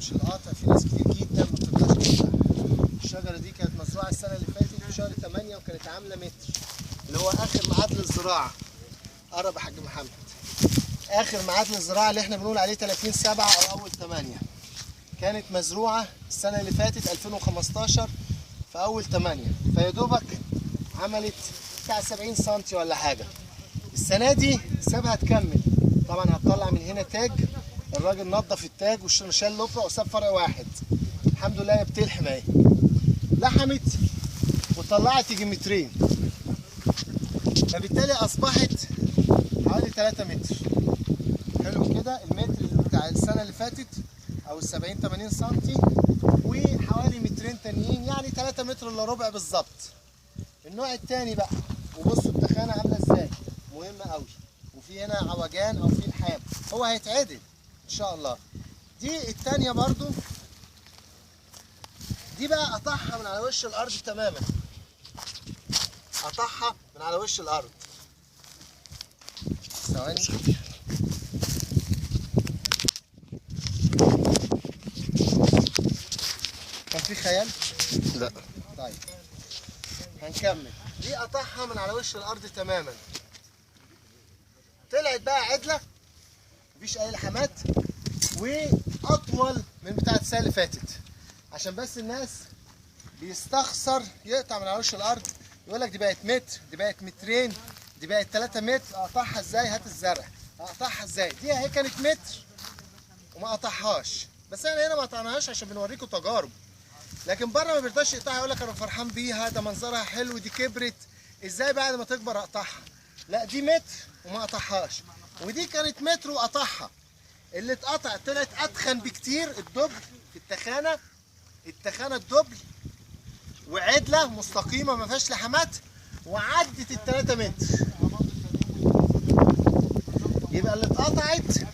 مش القطع، في ناس كتير جدا ما بتقدرش تقطع. الشجرة دي كانت مزروعة السنة اللي فاتت في شهر 8 وكانت عامله متر، اللي هو اخر ميعاد للزراعة. قرب يا حاج محمد. اخر ميعاد للزراعة اللي احنا بنقول عليه 30/7 او اول 8. كانت مزروعة السنة اللي فاتت 2015 في اول 8، فيا دوبك عملت بتاع 70 سم ولا حاجة. السنة دي سابها تكمل، طبعا هتطلع من هنا تاج. الراجل نظف التاج وشال لفره وساب فرع واحد. الحمد لله هي بتلحم اهي، لحمت وطلعت يجي مترين، فبالتالي اصبحت حوالي 3 متر. حلو كده. المتر بتاع السنة اللي فاتت او 70 80 سم وحوالي مترين تانيين، يعني 3 متر الا ربع بالظبط. النوع التاني بقى، وبصوا التخانه عامله ازاي، مهمة قوي. وفي هنا عوجان او في لحام، هو هيتعدل ان شاء الله. دي التانية برضو، دي بقى قطعها من على وش الارض تماما، قطعها من على وش الارض. ثواني. كان في خيال؟ لا. طيب هنكمل. دي قطعها من على وش الارض تماما، طلعت بقى عدله، مفيش اي لحمات، واطول من بتاعه السنة اللي فاتت. عشان بس الناس بيستخسر يقطع من على وش الارض، يقول لك دي بقت متر، دي بقت مترين، دي بقت 3 متر، اقطعها ازاي؟ هات الزرع، اقطعها ازاي؟ دي اهي كانت متر وما قطعهاش، بس احنا هنا ما قطعناهاش عشان بنوريكم تجارب. لكن بره ما بيرضاش يقطعها، يقول لك انا فرحان بيها، ده منظرها حلو، دي كبرت، ازاي بعد ما تكبر اقطعها؟ لا دي متر وما قطعهاش، ودي كانت متر وقطعها. اللي اتقطع طلعت اتخن بكتير، ال double في التخانه، التخانه ال double، وعدله مستقيمة ما فيهاش لحمات، وعدت ال 3 متر. يبقى اللي اتقطعت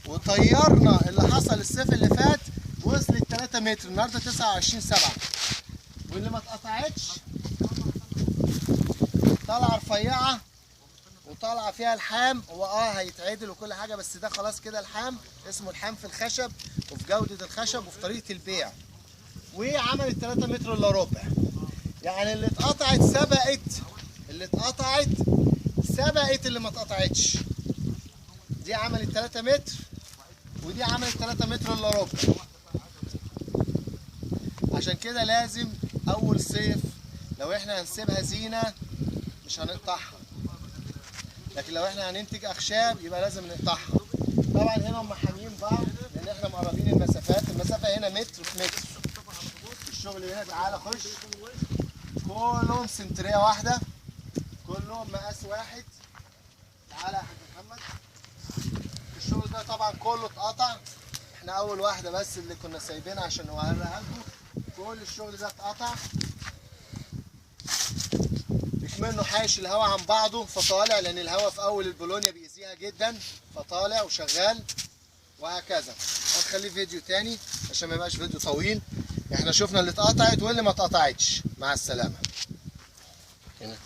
وطيرنا اللي حصل الصيف اللي فات وصلت 3 متر، النهارده 29/7. واللي ما اتقطعتش طالعه رفيعة وطالعه فيها لحام، هو هيتعدل وكل حاجة، بس ده خلاص كده لحام، اسمه لحام في الخشب وفي جوده الخشب وفي طريقه البيع. وعملت 3 متر الا ربع. يعني اللي اتقطعت سبقت، اللي اتقطعت سبقت اللي ما اتقطعتش. دي عملت 3 متر ودي عملت 3 متر الا ربع. عشان كده لازم اول صيف لو احنا هنسيبها زينة مش هنقطعها، لكن لو احنا هننتج اخشاب يبقى لازم نقطعها. طبعا هنا هم حاميين بعض لان احنا مقربين المسافات، المسافة هنا متر في متر. الشغل هنا تعالى خش، كلهم سنتريه واحدة، كلهم مقاس واحد. تعالى يا حاج محمد. الشغل ده طبعا كله اتقطع، احنا اول واحدة بس اللي كنا سايبينها عشان نوريها لكم. كل الشغل ده اتقطع منه، حايش الهواء عن بعضه فطالع، لان الهواء في اول البولونيا بيأذيها جدا، فطالع وشغال وهكذا. هنخليه فيديو تاني عشان ما يبقاش فيديو طويل. احنا شفنا اللي اتقطعت واللي ما اتقطعتش. مع السلامة. هنا.